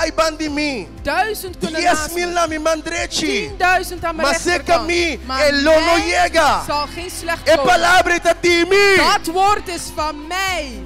kai bandi mi. Duizend kunnen Dies naast mil me. na mi man drechi. 10.000 aan mijn Maar zeker rechterkant. mi, Maar e lo no mij yega. zal geen slecht E komen. palabra ta di mi. Dat woord is van mij.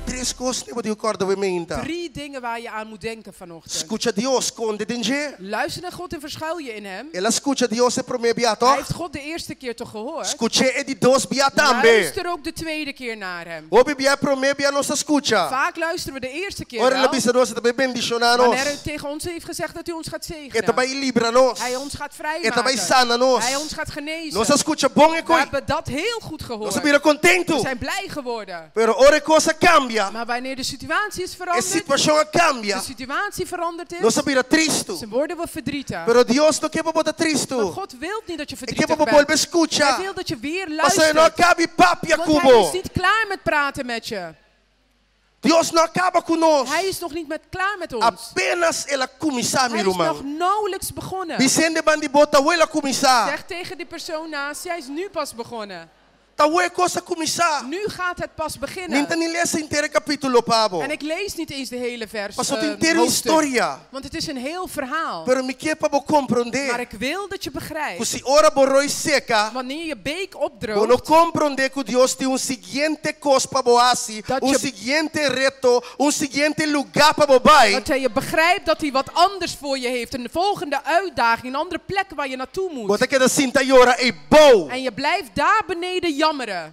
Tres kos ku bo tin ku kòrda awe mainta. Drie dingen waar je aan moet denken vanochtend. Skucha Dios, skonde den dje. Luister naar God en verschuil je in hem. El a skucha Dios e promé bia, Hij toch? heeft God de eerste keer toch gehoord? Skuch'é e di dos bia tambe. Luister ook de tweede keer naar hem. Hopi bia promé bia nos ta skucha. Vaak luisteren we de eerste keer Ora el a wel. bisa nos e ta bai bendishoná Wanneer hij nos. tegen ons heeft gezegd dat hij ons gaat E ta zegenen. bai libra nos. Hij ons gaat E ta bai vrijmaken. sana nos. Hij ons gaat genezen. Nos a skucha bon e We koi. hebben dat heel goed Nos a gehoord. bira We kontentu. zijn blij geworden. Pero ora e kos a kambia, Maar wanneer de situatie is e veranderd, situashon a kambia, de situatie veranderd nos is, a bira tristu. dan worden we verdrietig. Pero Dios no ke pa bo ta Maar tristu. God wil niet dat je E ke verdrietig pa bo bent. bolbe Hij skucha. wil dat je weer Pasobra e no a luistert. kaba di papia Want hij ku bo. is niet klaar met praten met je. Dios no a kaba ku nos. Hij is nog niet met, klaar met ons. Apenas el a kuminsá, mi Hij is ruman. nog nauwelijks begonnen. Bisa e hende band'i bo ta awor el a kuminsá. Zeg tegen die persoon naast, jij is nu pas begonnen. Ta awor e kos a kuminsá. Nu gaat het pas Mi n' ta beginnen. ni lesa henter kapítulo pa bo. En ik lees niet eens de hele vers. Paso eh, tin henter hoofdstuk. historia. Want het is een heel verhaal. Pero mi ke pa bo Maar komprondé. ik wil dat je Ku begrijpt. si ora bo roi seka, Wanneer je beek bo no opdroogt, komprondé ku Dios tin un siguiente kos pa bo hasi, Dat un je- siguiente reto, un siguiente lugá pa bo bai. dat je begrijpt dat hij wat anders voor je heeft. Een volgende uitdaging, een andere plek waar je naartoe Bo moet. ta keda sinta yora eibou. En je blijft daar beneden jammeren.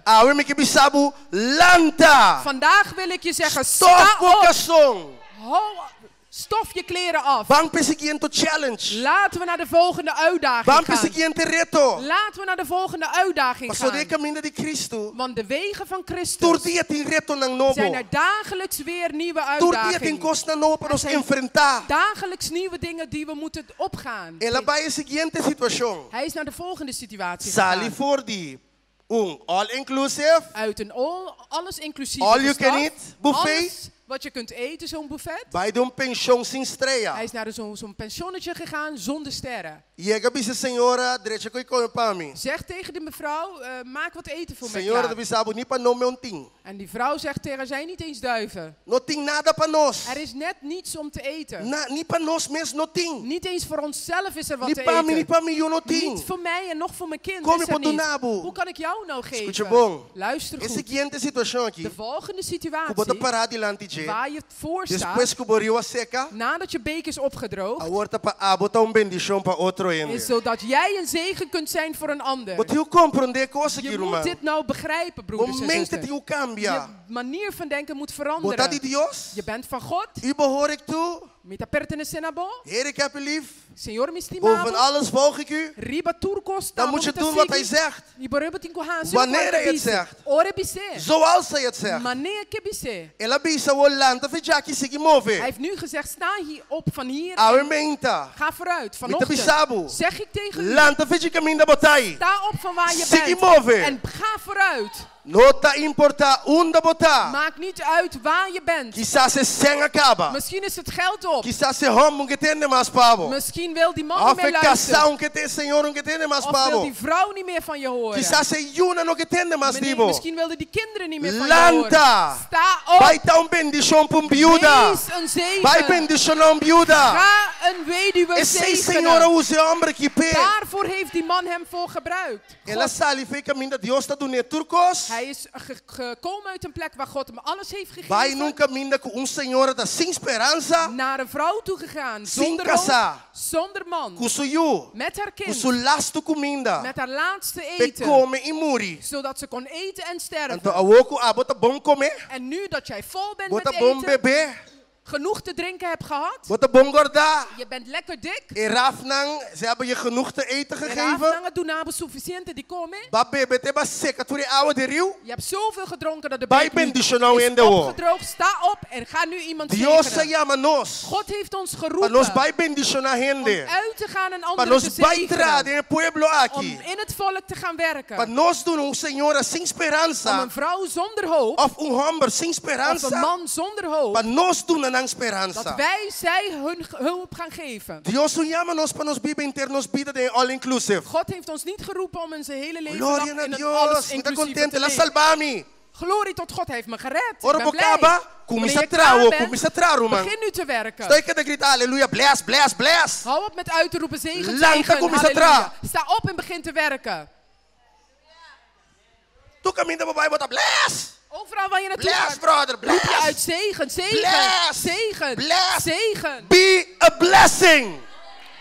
Awe mi ke bisa bo, lanta. Vandaag wil ik je zeggen, Stòf sta bo op. karson. Hou- stof je kleren af. Ban pa e siguiente challenge. Laten we naar de volgende uitdaging Ban pa e gaan. siguiente reto. Laten we naar de volgende uitdaging Paso den gaan. kaminda di Kristu. Want de wegen van Tur Christus dia tin retonan nobo. zijn er dagelijks weer nieuwe Tur dia tin uitdagingen. kosnan nobo pa nos zijn- enfrentá. Dagelijks nieuwe dingen die we moeten opgaan. El a bai e siguiente situashon. Hij is naar de volgende situatie Sali gegaan. for di un all inclusive, Uit een all, alles inclusief All you can eat buffet. Alles wat je kunt eten, zo'n buffet. bai den un penshon sin Hij strea. is naar zo'n zo'n pensionnetje gegaan zonder sterren. Yega bisa señora, drecha ko'i kome pa mi. Zeg tegen de mevrouw, eh, maak wat eten voor mij Señora klaar. ta bisa bo, ni pa nos mes n' tin. En die vrouw zegt tegen haar, zijn niet eens duiven. No tin nada pa nos. Er is net niets om te eten. Na, ni pa nos mes no tin. Niet eens voor onszelf is er wat Ni te pa mi, ni eten. pa mi yu no tin. Niet voor mij en nog voor mijn kind Kon is mi er por niet. duna bo? Hoe kan ik jou nou Skucha geven? bon. Luister E goed. siguiente situashon aki, De volgende ku bo ta situatie pará dilanti dje, waar je voor staat, despues ku bo riu a seka, nadat je beek is opgedroogd, awor ta pa abo ta un bendishon pa otro is hende. zodat jij een zegen kunt zijn voor een ander. Bo tin ku komprondé kos Je aki, moet ruman. dit nou begrijpen, broeders en Bo mente zusters. tin ku kambia. Je manier van denken moet Bo ta di veranderen. Dios? Je bent van God. U behoor ik toe. Mi ta pertenesé na bo. Heer, ik heb u lief. Señor, mi stima Boven bo. alles volg ik u. Riba tur kos Dan moet je doen wat hij zegt. Wanneer hij het zegt. Ora e bis'é. Zoals hij het zegt. Manera ku e bis'é. El a bisa bo lanta for di djaki sigui move. Hij heeft nu gezegd, sta hier op van hier en Awe mainta. ga vooruit. Mi ta Vanochtend bisa bo. zeg ik tegen u, Lanta for di kaminda bo t'ei. sta op van waar je Sigui bent move. en ga vooruit. No ta importá unda bo ta. Maakt niet uit waar je bent. Kisas e sèn a kaba. Misschien is het geld op. Kisas e hòmber n' ke tende mas pa bo. Misschien wil die man niet Òf meer e kasá luisteren. n' ke tende, señora n' ke tende mas Of wil pa bo. die vrouw niet meer van je horen. Kisas e yunan no ke tende mas Meneer, di bo. misschien wilden die kinderen niet meer van je horen. Lanta. Sta op. Bai ta un bendishon pa un biuda. Wees een zegen. Bai bendishoná un biuda. Ga een weduwe Esei Señor a zegenen. usa e hòmber aki p'e. Daarvoor heeft die man hem voor gebruikt. El a God, sali fo'i kaminda Dios ta dun'é tur kos. hij is gekomen uit een plek waar God hem alles heeft Bai gegeven. na un kaminda ku un señora ta sin speransa, Naar een vrouw toe gegaan. Sin Zonder kasá. hoop, zonder man. ku su yu, Met haar ku kind. su lastu kuminda, Met haar laatste pe eten. kome i muri. Zodat ze kon eten en Anto sterven. awor ku abo ta bon kome, En nu dat jij vol bent bo ta met bon eten, bebe, genoeg te drinken hebt gehad, bo ta bon gòrdá. je bent lekker dik. E rafnan, ze hebben je genoeg te eten gegeven. A duna bo sufisiente di kome. B'a bebe te b'a seka tur e awa di riu. Je hebt zoveel gedronken dat de Bai beek nu bendishoná is hende awor. opgedroogd. Sta op en ga nu iemand Dios a zegenen. yama nos. God heeft ons Pa nos geroepen bai bendishoná om hende. uit te gaan en Pa anderen nos te bai traha zegenen. den e pueblo Om aki. in het volk te gaan Pa werken. nos duna un señora sin Om speransa een vrouw zonder hoop òf un hòmber sin of een speransa. man zonder hoop Pa nos duna nan Dat speransa. wij zij hun hulp gaan geven. Dios no yama nos pa nos biba henter nos bida den all inclusive. God heeft ons niet geroepen om onze hele leven Gloria lang na in een Dios, alles mi ta inclusieve contento, te el a leven. salba mi. Glorie tot God, hij heeft me gered. Ik Ora ben bo blij. caba, Wanneer cuminsa je traha, klaar bent, cuminsa traha, ruman. Begin nu te werken. Stop di grita aleluya, bless, bless, bless. Hou op met uit te roepen zegen, Lanta, zegen, cuminsa halleluja. traha. Sta op en begin te werken. Tur caminda bo bay bo ta bless. Overal waar je naartoe Bless, gaat, brother, roep je bless. uit zegen, zegen, Bless. zegen, Bless. zegen. Be a blessing.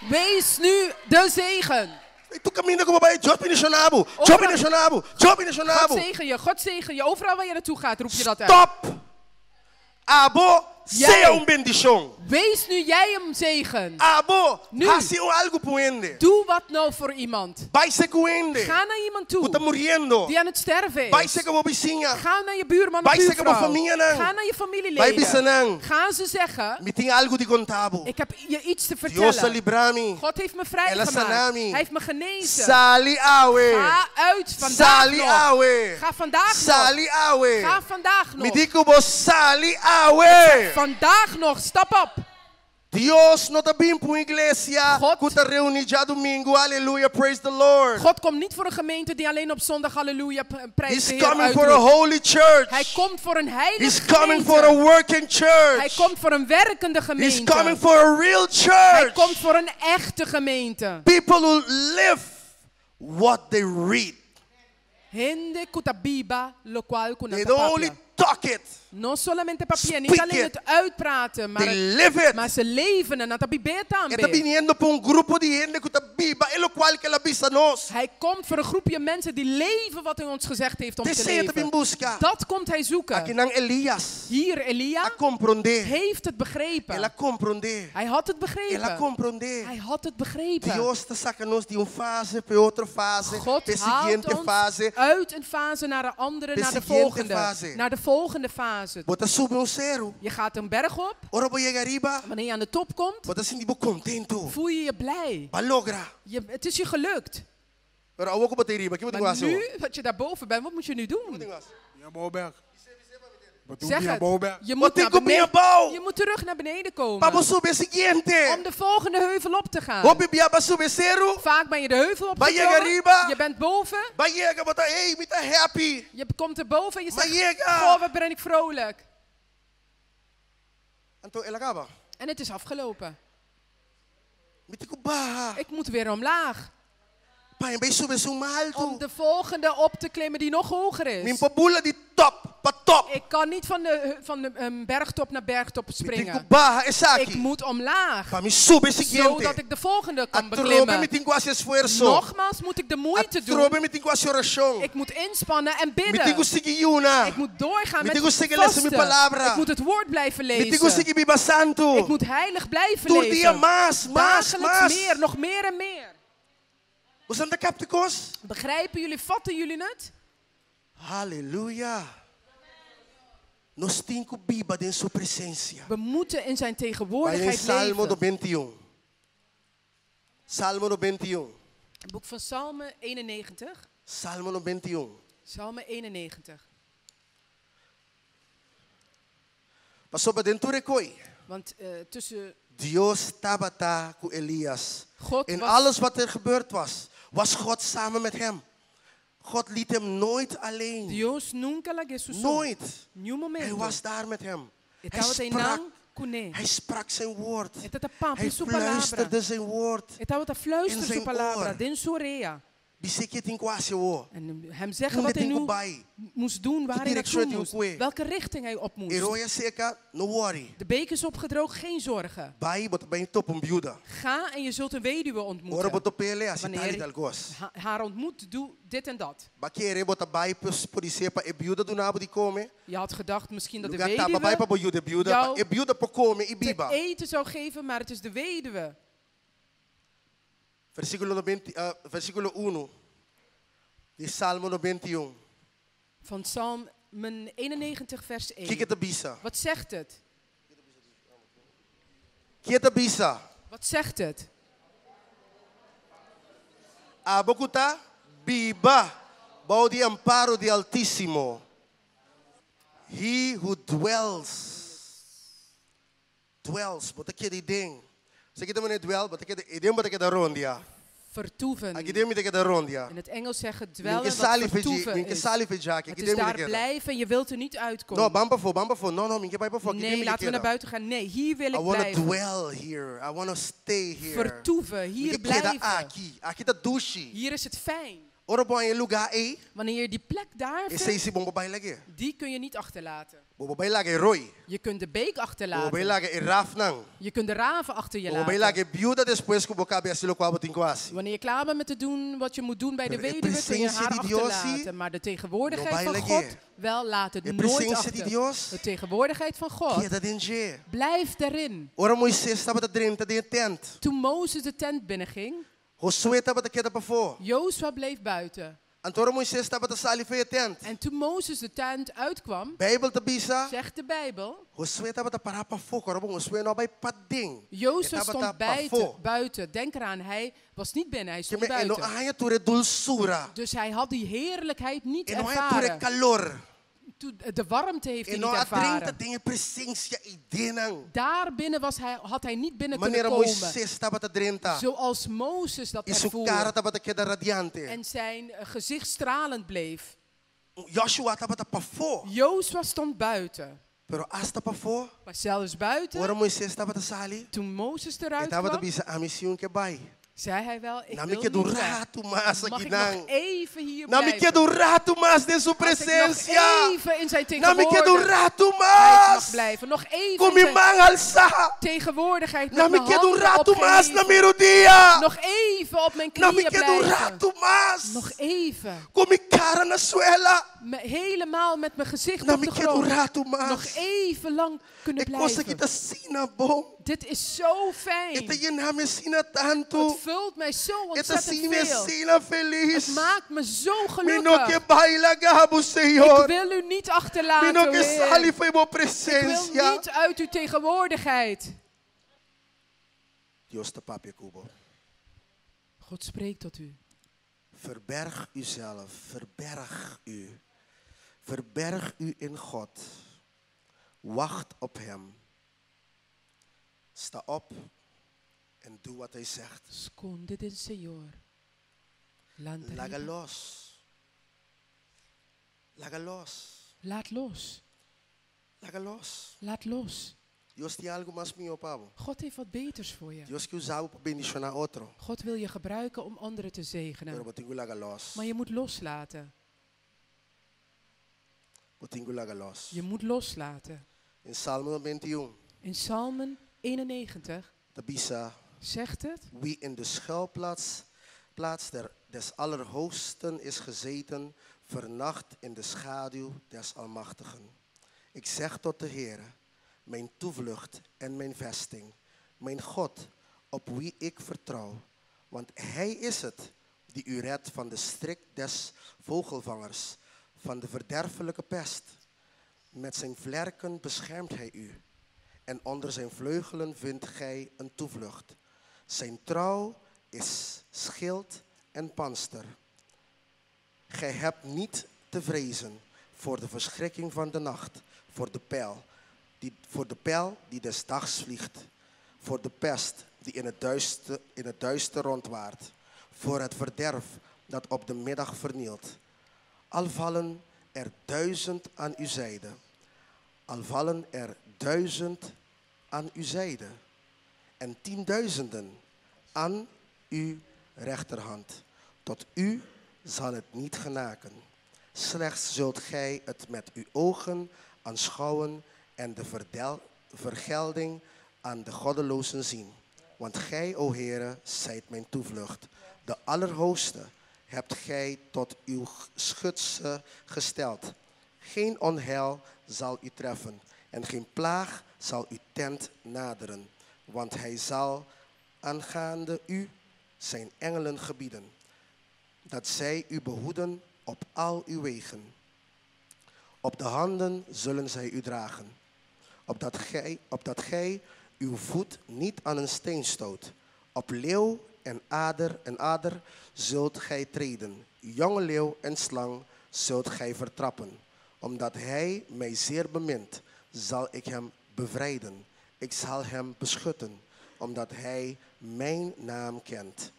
Wees nu de zegen. Tur caminda cu bo bay, Dios bendiciona bo, Dios bendiciona bo, Dios bendiciona bo. God zegen je, God zegen je. Overal waar je naartoe gaat, roep je dat uit. Stop. Abo, Jij. sea un bendicion. Wees nu jij een zegen. Abo, Nu. haci algo pa hende. Doe wat nou voor iemand. Bay serca hende. Ga naar iemand Cu ta toe muriendo. die aan het sterven Bay is. serca bo bisiña. Ga naar je buurman of Bay serca bo buurvrouw. famianan. Ga naar je Bay familieleden. bisa nan. Ga ze zeggen, Mi tin algo di conta bo. ik heb je iets te Dios a vertellen. libra mi. God heeft me El a vrijgemaakt. sana mi. Hij heeft me genezen. Sali awe. Ga uit vandaag Sali nog. awe. Ga vandaag nog. Sali awe. Ga vandaag Mi nog. di cu bo sali awe. Vandaag nog. Stap op. Dios no ta bin pa un iglesia God- cu ta reuni diadomingo. Aleluya, praise the Lord. God komt niet voor een gemeente die alleen op zondag halleluja prijs He's de Heer coming for a uitroept. holy church. Hij komt voor een heilige He's coming gemeente. for a working church. Hij komt voor een werkende He's gemeente. coming for a real Hij church. komt voor een echte gemeente. People who live what they read. Hende ku ta biba locual They don't only talk it, No solamente papia, niet Speak alleen it. het uitpraten, maar, they het- live it. maar ze leven en dat E ta biniendo pa un grupo di hende cu ta biba e locual cu el a bisa nos. Hij komt voor een groepje mensen die leven wat hij ons gezegd heeft om te Esey e ta bin leven. busca. Dat komt hij zoeken. Akinan Elias Hier, Elia a comprende. heeft het El a begrepen. comprende. Hij had het El a begrepen. comprende. Hij had het begrepen. Dios ta saca nos di un fase pa otro fase, God pa haalt siguiente ons fase. uit een fase naar de andere, De naar de siguiente volgende. fase. Naar de volgende fase. Bo ta subi un sero. Je gaat een berg op. Ora bo yega ariba, Wanneer je aan de top komt, bo ta sinti bo contento. voel je je blij. B'a logra. Het is je gelukt. Pero awor cu bo ta ariba, kico bo Maar tin nu, dat je daarboven bent, wat moet je nu doen? Zeg het. Je moet, Wat naar ik op beneden, je bouw. je moet terug naar beneden komen. Pa bo subi e siguiente. Om de volgende heuvel op te gaan. Hopi bia b'a subi sero. Vaak ben je de heuvel Ba yega opgeklommen. ariba. Je bent boven. B'a yega bo ta, hey, mi ta happy. Je komt erboven en je Ba zegt, yega. goh, wat ben ik vrolijk. Anto el a caba. En het is afgelopen. Mi tin cu baha. Ik moet weer omlaag. Pa mi bay subi esun mas Om halto. de volgende op te klimmen die nog hoger Mi is. por bula di top pa top. Ik kan niet van de bergtop naar bergtop Mi tin cu springen. baha Ik esaki. moet omlaag. Pa mi subi e Zodat siguiente. ik de volgende kan Atrobe mi beklimmen. tin cu haci esfuerso. Nogmaals moet ik de moeite doen. Atrobe mi tin cu haci oracion. Ik moet inspannen en Mi tin bidden. cu sigui yuna. Ik moet doorgaan Mi met tin cu sigui lesa mi vasten. palabra. Ik moet het woord blijven Mi tin cu lezen. sigui biba santo. Ik moet heilig blijven Tur dia leven. mas, mas, Dagelijks mas. meer, nog meer en meer. Bo ta capta cos? Begrijpen jullie, vatten jullie het? Aleluya. Nos tin cu biba den su presencia. We moeten in zijn Bay tegenwoordigheid Salmo leven. 21. Salmo 21. Het boek van Psalmen 91. Salmo 21. Psalmen 91. Pasobra den tur cos. Want tussen Dios tabata cu Elias. God In was- alles wat er gebeurd was, was God samen met hem. God liet hem nooit alleen. Dios nunca lag'é su so. Nooit. Ni un Hij momento. was daar met hem. E Hij tabata sprak, einan kuné. hij sprak zijn woord. E tabata papia Hij su palabra. fluisterde zijn woord. E tabata fluister In su zijn palabra. oor. Den su orea. Bis'é kico e tin cu haci awor. En hem zeggen Unda wat hij tin cu nu bay. moest doen, waar hij directie naartoe tin moest. cu. Welke richting hij op moest. E rooi a seca, no worry. De beek is opgedroogd, geen zorgen. Bay, bo ta bay topa un biuda. Ga en je zult een weduwe Ora ontmoeten. bo top'é, haci tal Wanneer y tal cos. haar ontmoet, doe dit en dat. B'a kere bo ta bay podise pa e biuda duna bo di come. Je had gedacht misschien dat de Lugar ta, bay pa weduwe bo yuda e biuda, jou pa e biuda por come y te biba. eten zou geven, maar het is de weduwe. Versiculo 90, versiculo 1 di Salmo 91. Van Psalm 91 vers 1. Kico e ta bisa. Wat zegt het? Kico e ta bisa. Wat zegt het? Abo cu ta biba bou di amparo di Altisimo. He who dwells Dwells, bo ta keda den. Esaki ta manera dwell, bo ta keda den bo ta keda rondia. Vertoeven. Aki den mi ta keda rondia. In het Engels zeggen Mi dwellen ke wat sali fe dje, vertoeven mi ke is. sali fe djaki, Het aki is den mi ta daar keda. blijven en je wilt er niet No, uitkomen. ban pafó, ban pafó. No, no, mi ke bai pafó, aki den Nee, mi ke laten we naar keda. buiten gaan. Nee, hier wil I ik wanna blijven. dwell here. I wanna stay here. Vertoeven, Mi hier ke keda blijven. aki. Aki ta dushi. Hier is het fijn. Ora bo haña e lugá ei, Wanneer je die plek daar esei vindt, si bo no por bai lag'é. die kun je niet achterlaten. Bo por bai laga e roi. Je kunt de beek Bo por bai achterlaten. laga e rafnan. Je kunt de raven achter je Bo por bai laten. laga e biuda despues ku bo kaba hasi lokual bo tin ku hasi. Wanneer je klaar bent met te doen wat je moet doen bij de Pero e weduwe, kun je presensia haar di Dios sí, achterlaten. Maar de tegenwoordigheid no van bai God, lag'é. wel, laat het E nooit presensia di achter. Dios, De tegenwoordigheid van God, keda den dje. blijf daarin. Ora Moises tabata drenta den e tent, Toen Mozes de tent binnenging, Josué tabata keda pafó. Jozua bleef buiten. Anto ora Moises tabata sali for di e tent, En toen Mozes de tent uitkwam, Beibel ta bisa, zegt de Bijbel, Josué tabata pará pafó, kòrda bon, Josué no a bai paden. E Jozua tabata stond buiten, pafó. buiten. Denk eraan, hij was niet binnen, hij Ke stond men e no buiten. a haña tur e dulsura. Dus hij had die heerlijkheid niet E no a haña tur e ervaren. kalor. De warmte heeft E hij no niet a drenta ervaren. den e presensia eidennan. Daar binnen was hij, had hij niet binnen kunnen Manera komen. Moises tabata drenta. Zoals Mozes dat I su kara ervoer. tabata keda radiante. En zijn gezicht stralend bleef. Joshua tabata pafó. Jozua stond buiten. Pero asta pafó, Maar zelfs buiten, ora Moises tabata sali, toen Mozes e eruit tabata kwam, bisa ami sí no ke bai. zei hij wel, ik Na mi wil keda un niet weg. ratu mas Mag aki ik nan. nog even hier Na mi blijven? keda un ratu mas den su Als ik nog presensia. even in zijn Na mi keda un tegenwoordigheid ratu mag mas. blijven. Nog even Ku in mi zijn man halsá. tegenwoordigheid Na met mi mijn keda un handen ratu mas na opgeheven. mi rudia. Nog even op mijn Na mi knieën keda un blijven. ratu mas. Nog even. Ku mi kara na suela. Helemaal met mijn gezicht Na op mi de keda un grond. ratu mas. Nog even lang kunnen E kos aki blijven. ta asina bon. Dit is zo E ta fijn. yena mi asina tantu. Het vult mij zo E ta ontzettend hasi mi veel. asina felis. Het maakt me zo Mi no ke gelukkig. bai laga bo, Ik Señor. wil u niet Mi achterlaten, no ke Heer. sali for di bo Ik wil presensia. niet uit uw tegenwoordigheid. Dios ta papia ku bo. God spreekt tot u. Verberg uzelf, verberg u. Verberg u in God. Wacht op Hem. Sta op en doe wat Hij zegt. Sconde den Señor. Laga Lanta los. Laga los. Laat los. Laga los. Laat los. Dios tin algu mas mihó pa bo. God heeft wat beters voor je. Dios ke usa bo pa bendishoná otro. God wil je gebruiken om anderen te Pero zegenen. bo tin ku laga los. Maar je moet loslaten. Bo tin ku laga los. Je moet loslaten. In Salmo 21, In Psalmen 91 ta bisa zegt het. wie in de schuilplaats plaats der, des Allerhoogsten is gezeten, vernacht in de schaduw des Almachtigen. Ik zeg tot de Heere, mijn toevlucht en mijn vesting, mijn God, op wie ik vertrouw. Want Hij is het die u redt van de strik des vogelvangers, van de verderfelijke pest. Met zijn vlerken beschermt Hij u en onder zijn vleugelen vindt gij een toevlucht. Zijn trouw is schild en panster. Gij hebt niet te vrezen voor de verschrikking van de nacht, voor de pijl die des dags vliegt, voor de pest die in het duister rondwaart, voor het verderf dat op de middag vernielt. Al vallen er 1000 aan uw zijde, al vallen er 1000 aan uw zijde en 10.000 aan uw rechterhand. Tot u zal het niet genaken. Slechts zult gij het met uw ogen aanschouwen en de vergelding aan de goddelozen zien. Want gij, o Heere, zijt mijn toevlucht. De Allerhoogste hebt gij tot uw schutse gesteld. Geen onheil zal u treffen en geen plaag zal uw tent naderen. Want hij zal aangaande u zijn engelen gebieden, dat zij u behoeden op al uw wegen. Op de handen zullen zij u dragen, opdat gij uw voet niet aan een steen stoot. Op leeuw en ader zult gij treden, jonge leeuw en slang zult gij vertrappen. Omdat hij mij zeer bemint, zal ik hem bevrijden. Ik zal hem beschutten, omdat hij mijn naam kent.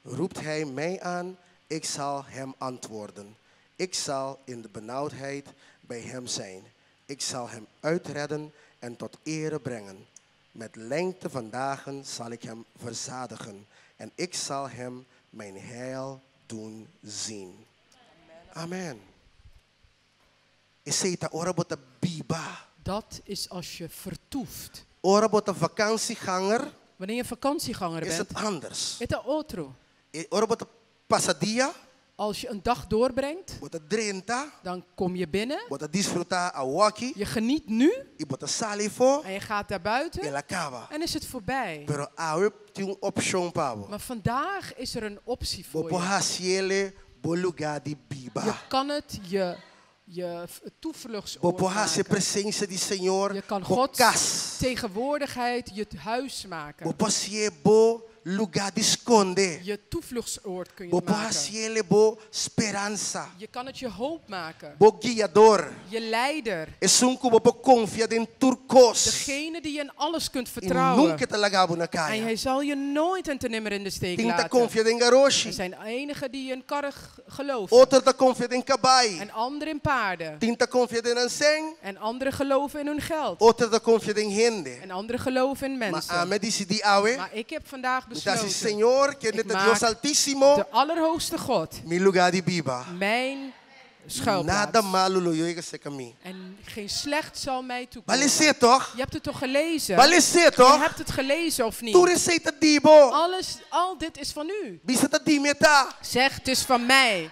Roept hij mij aan, ik zal hem antwoorden. Ik zal in de benauwdheid bij hem zijn. Ik zal hem uitredden en tot ere brengen. Met lengte van dagen zal ik hem verzadigen en ik zal hem mijn heil doen zien. Amen. Esei ta ora bo ta biba. Dat is als je vertoeft. Ora bo ta vakantieganger. Wanneer je vakantieganger is bent, het anders. E ta otro. E ora bo ta pasa dia. Als je een dag doorbrengt, Bo ta drenta. dan kom je binnen. Bo ta disfrutá awoki. Je geniet nu. I bo ta sali afó. En je gaat daar buiten. El a kaba. En is het voorbij. Pero awe tin un opshon pa bo. Maar vandaag is er een optie voor Bo por je. hasiele bo lugá di biba. Je kan het je toevluchtsoord Bo por hasi maken. presensia di Señor Je kan bo Gods kas. tegenwoordigheid je huis maken. Bo por hasié bo lugá di skonde. Je toevluchtsoord kun je Bo por maken. hasiele bo speransa. Je kan het je hoop maken. Bo guiador. Je leider. Esun ku bo por konfia den tur kos. Degene die je in alles kunt I vertrouwen. nunka e ta laga bo na kaya. En hij zal je nooit en te nimmer in de steek Tin ta laten. konfia den garoshi. Er zijn enigen die in karren geloven. Otro ta konfia den kabai. En anderen in paarden. Tin ta konfia den nan sèn. En anderen geloven in hun geld. Otro ta konfia den hende. En anderen geloven in Ma mensen. ami a disidí awe. Maar ik heb vandaag Mi ta hasi besloten. Señor, kende Ik ta maak Dios Altísimo. De Allerhoogste God. Mi lugá di biba. Mijn schuilplaats. Nada malu lo yega serka mi. En geen slecht zal mij toekomen. B'a les'é toch? Je hebt het toch gelezen? B'a les'é Je toch? hebt het gelezen of niet? Tur esei ta di bo. Alles, al dit is van u. Bisa ta di mi e ta. Zeg, het is van mij.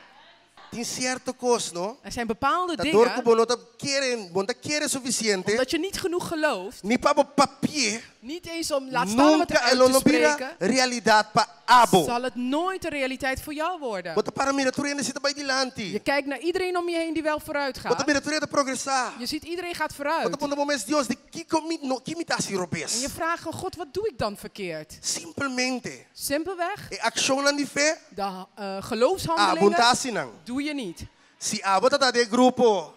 Tin sierto kos, no? Er zijn bepaalde Ta dor dingen. ku bo no ta kere, bo no ta kere sufisiente. Omdat je niet genoeg gelooft. Ni pa bo papi'é. Niet eens om, laat staan om het Nunka uit e lo te no bira spreken. realidat pa abo. Zal het nooit een realiteit voor jou worden. Bo ta para mira tur hende si ta bai dilanti. Je kijkt naar iedereen om je heen die wel vooruit Bo ta gaat. mira tur hende ta progresá. Je ziet iedereen gaat Bo ta vooruit. puntra bo mes Dios di kiko mi no ki mi ta hasi robes. En je vraagt aan God, wat doe ik dan verkeerd? Simpelmente. Simpelweg. E akshonnan di fe. De geloofshandelingen Abo n' ta hasi nan. doe je niet. Si abo tabata den grupo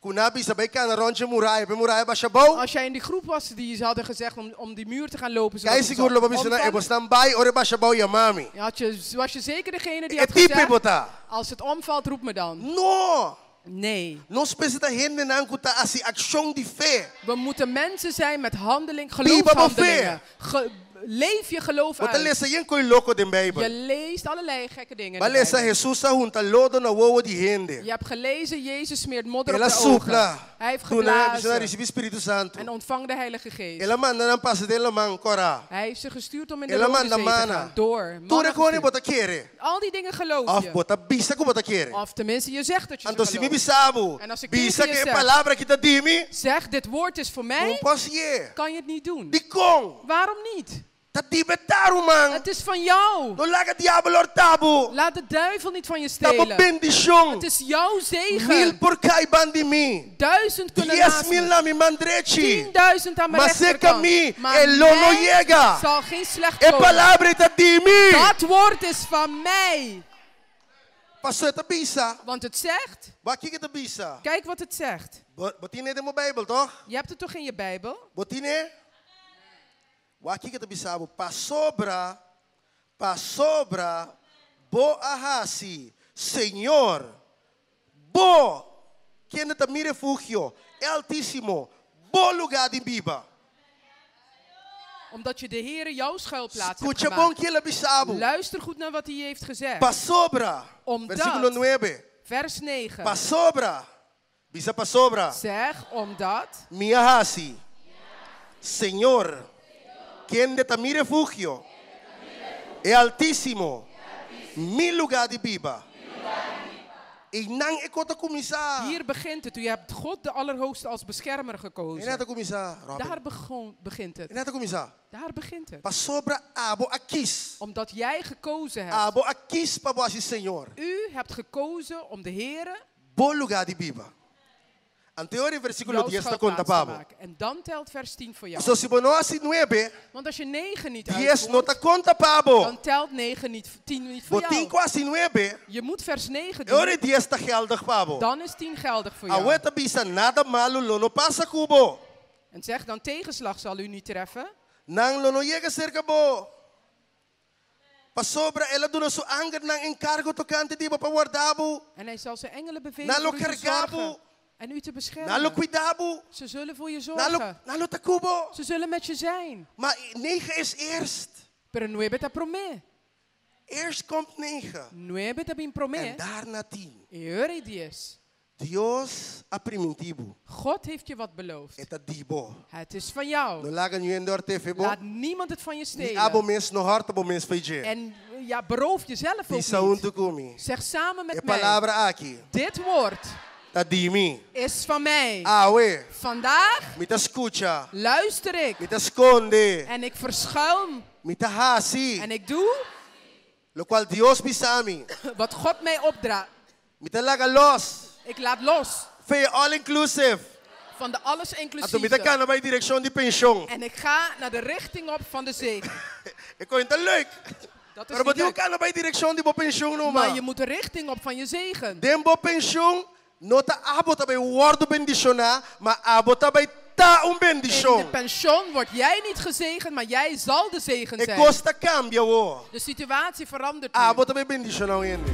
ku nan a bisa bai kana rònt dje muraya, pa e muraya basha abou. Als jij in die groep was die ze hadden gezegd om die muur te gaan lopen. zodat Kai het sigur zou lo bo bisa nan omvallen. e bosnan bai ora e basha abou yama mi. Ja, was je zeker degene die E had tipo gezegd, bo ta. als het omvalt, roep me dan. No! Nee. Nos mester ta hendenan ku ta hasi akshon di fe. We moeten mensen zijn met handeling, Biba bo fe. geloofshandelingen. Leef je geloof Bo ta uit. lesa yen kos loko den Bijbel. Je leest allerlei gekke dingen in Bo a de lesa Bijbel. Hesus a hunta lodo na wowo di hende. Je hebt gelezen, Jezus smeert modder El op a de supla. ogen. Hij heeft Duna nan bisa nan geblazen. risibí Spiritu Santu. En ontvang de Heilige Geest. El a manda nan pasa den laman kòrá. Hij heeft ze gestuurd om in de El a Rode manda Zee te mana. gaan. Door. Tur Manna e kosnan gestuurd. bo ta kere. Al die dingen geloof Of je. bo ta bisa ku bo ta kere. Of tenminste, je zegt dat je ze Anto si mi gelooft. bisa bo, En als ik bisa tegen je ku e zeg, palabra aki ta di mi, Zeg, dit woord is voor mij, no por hasié. kan je het niet doen. Dikon? Waarom niet? Ta di bo e ta, ruman. Het is van jou. No laga diabel hòrta bo. Laat de duivel niet van je Ta bo stelen. bendishon. Het is jouw zegen. Mil por kai banda di mi. 1000 kunnen Dies naast mil me. na mi man drechi. 10.000 aan mijn Ma serka rechterkant. mi, Maar e lo no mij yega. zal geen slecht E komen. palabra ta di mi. Dat woord is van mij. Pasó e ta bisa. Want het zegt, Wak kiko e ta bisa. kijk wat het zegt. Bo tin e den bo Bijbel, toch? Je hebt het toch in je Bijbel? Bo tin e? Wak kiko e ta bisa bo. Pasobra, pasobra, bo a hasi, Señor, bo, kende ta mi refugio, e Altísimo, bo lugá di biba. Omdat je de Heere jouw schuilplaats hebt Skucha bon gemaakt. kiko el a bisa bo. Luister goed naar wat hij heeft gezegd. Pasobra, Omdat, versíkulo 9. Vers 9. Pasobra, bisa pasobra. Zeg, omdat. Mi a hasi, Señor, kende ta mi refugio, e Altísimo, mi lugá di biba. Einan e kos ta kuminsá. Hier begint het. U hebt God de Allerhoogste als beschermer gekozen. Einan e ta kuminsá, Robin. Daar begint het. Einan e ta kuminsá. Daar begint het. Pasobra abo a kies. Omdat jij gekozen hebt. Abo a kies pa bo hasi Señor. U hebt gekozen om de Here Bo lugá di biba. Anto e versíkulo jouw 10 ta konta schuilplaats te pa bo. maken. En dan telt vers 10 voor jou. So si bo no hasi 9, Want als je 9 niet 10 no uitvoert, ta konta pa bo. dan telt 9 niet, 10 niet voor Bo tin jou. ku hasi 9, Je moet vers 9 e ora doen, 10 ta geldig pa bo. dan is 10 geldig voor jou. Awor e ta bisa nada malu lo no pasa ku bo. En zeg dan, tegenslag zal u niet treffen. Nan lo no yega serka bo. Pasobra e lo duna su angelnan enkargo tokante di bo pa warda bo. En hij zal zijn engelen bevelen Nan lo voor u te karga bo. zorgen en u te Nan lo beschermen. kuida bo. Ze zullen voor je Nan lo, zorgen. nan lo ta ku bo. Ze zullen met je zijn. Ma 9 is eerst. Pero 9 ta promé. Eerst komt 9. 9 ta bin En promé. daarna 10. I ora ei 10. Dios a primintí bo. God heeft je wat beloofd. E ta di bo. Het is van jou. No laga niun hende hòrt'é fo'i bo. Laat niemand het van je Ni abo stelen. mes no hòrta bo mes fo'i dje. En ja, beroof jezelf ook Bisa niet. huntu ku mi. Zeg samen E met mij. palabra aki Dit woord ta di mi. is van mij. Awe, Vandaag mi ta skucha. luister ik Mi ta skonde. en ik verschuil Mi ta hasi. en ik doe Lokual Dios bisa mi. wat God mij opdraagt. Mi ta laga los. Ik laat los Fo'i all inclusive. van de alles Anto mi ta inclusieve. kana bai direkshon di penshon. En ik ga naar de richting op van de zegen. E kos ta leuk. Dat is Pero niet bo tin leuk. kana bai direkshon di bo penshon no Maar je ma. moet de richting op van je zegen. Den bo penshon no ta abo ta bai wòrdu bendishoná, ma abo ta bai ta un In de bendishon. pensioen word jij niet gezegend, maar jij zal de zegen E zijn. kos ta kambia awor. De situatie verandert nu. Abo ta bai bendishoná hende.